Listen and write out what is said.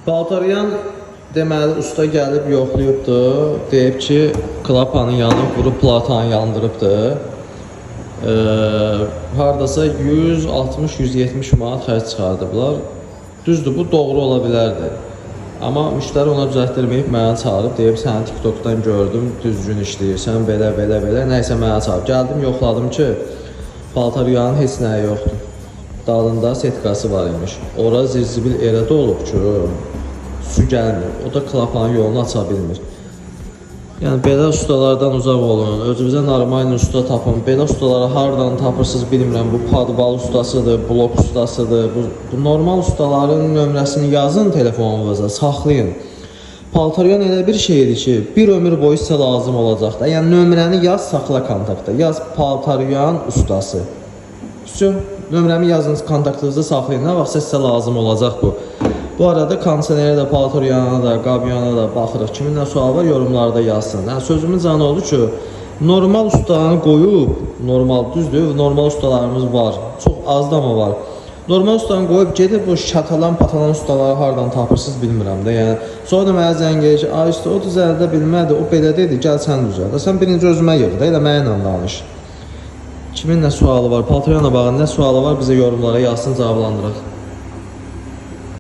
Paltaryan deməli usta gəlib yoxlayıbdı, deyib ki, klapanın yanıb vurub platanı yandırıbdı. Hardasa 160-170 manat xərc çıxardıblar. Düzdür, bu doğru ola bilərdi. Amma müştəri ona düzəltdirməyib mənə çağırıb, deyib səni TikTokdan gördüm, düzgün işləyirsən, belə belə belə. Nəysə mənə çağırıb. Gəldim, yoxladım ki, paltaryanın heç nəyi yoxdur. Dalında setkası var imiş. Ora zirzibil elə dolub ki, su gəlmir. O da klapanın yolunu aça bilmir. Yəni belə ustalardan uzaq olun. Özünüzə normal usta tapın. Belə ustaları hardan tapırsınız bilmirəm. Bu padval ustasıdır, blok ustasıdır. Bu normal ustaların nömrəsini yazın telefonunuza, saxlayın. Paltaryan elə bir şeydir ki, bir ömür boyu sizə lazım olacaq da. Yəni nömrəni yaz, saxla kontaktda. Yaz paltaryan ustası. Vsyo, nömrəmi yazın, kontaktınızda saxlayın. Nə vaxtsa sizə lazım olacaq bu. Bu arada kondisionerə də, paltaryana da, qabyana da baxırıq. Kimin nə sualı var, yorumlarda yazsın. Yəni sözümün canı oldu ki, normal ustanı qoyub, normal düzdür, normal ustalarımız var. Çox az da amma var. Normal ustanı qoyub gedib bu şatalan patalan ustaları hardan tapırsınız bilmirəm də. Yəni sonra da mənə zəng eləyir ki, ay usta o düzəldə bilmədi, o belə dedi, gəl sən düzəlt. Sən birinci özümə yığ da, elə mənlə danış. Kimin nə sualı var, paltaryanla bağlı nə sualı var, bizə yorumlara yazsın, cavablandıraq.